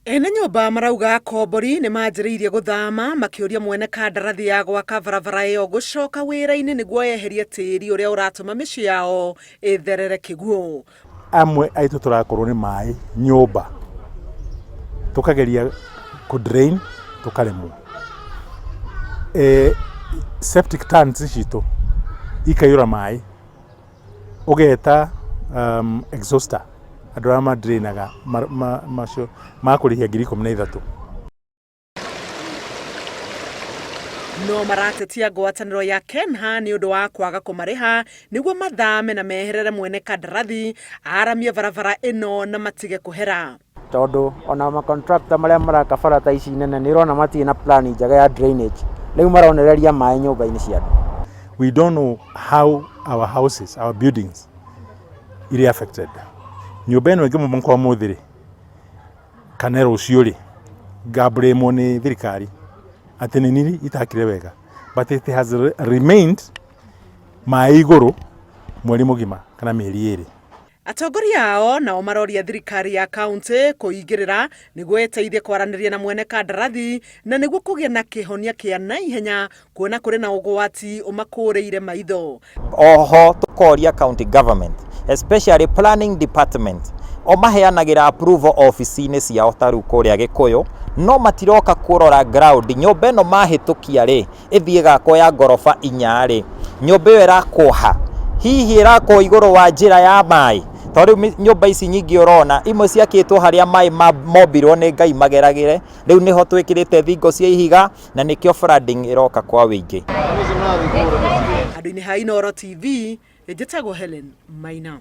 Ene nyũmba marauga akombori nĩ manjĩrĩirie gũthama makĩũria mwene kandarathi ya gwaka barabara ĩyo gũcoka wĩra-inĩ nĩguo eherie tĩri ũrĩa ũratũma mĩciĩ yao ĩtherere kĩguũ. Amwe aitũ tũrakorwo nĩ maĩ nyũmba tũkageria kũ drain tũkaremwo. Septic tanks citũ ikaiyũra maĩ ũgeta exhauster andũ arĩa ma drain aga macio makũrĩhia 13,000. No maratetia ngwatanĩro ya KENHA nĩ ũndũ wa kwaga kũmarĩha nĩguo mathame na meherere mwene kandarathi aramie barabara ĩno na matige kũhera. Tondũ ona ma contractor marĩa maraka bara ta ici nene nĩ ũrona matirĩ na plan njega ya drainage, rĩu maronereria maĩ nyũmba-inĩ cia andũ. We don't know how our houses, our buildings irĩ affected. Nyũmba ĩno ĩngĩmomoka ũmũthĩ rĩ, kana rũciũ rĩ, ngambũrĩmwo nĩ thirikari atĩ nĩ niĩ itakire wega, but it has remained maĩ igũrũ mweri mũgima kana mĩeri 2. Atongoria ao nao maroria thirikari ya kaunti kũingĩrĩra nĩguo ĩteithie kwaranĩria na mwene kandarathi na nĩguo kũgĩe na kĩhonia kĩa naihenya kuona kũrĩ na ũgwati ũmakũrĩire maitho. Oho tũkoria county government especially planning department o maheanagĩra approval ofici-inĩ ciao ta rĩu kũrĩa Gĩkũyũ no matiroka kũrora ground nyũmba ĩno mahĩtũkia rĩ ĩthiĩ ĩgakwo ya ngoroba 4 rĩ nyũmba ĩyo ĩrakwo ha hihi ĩrakwo igũrũ wa njĩra ya maĩ tondũ rĩu nyũmba ici nyingĩ ũrona imwe ciakĩtwo harĩa maĩ mombirwo nĩ Ngai mageragĩre rĩu nĩho twĩkĩrĩte thingo cia ihiga na nĩkĩo flooding ĩroka kwa wĩingĩ. Handũ-inĩ ha Inooro TV, njĩtagwo Helen Maina.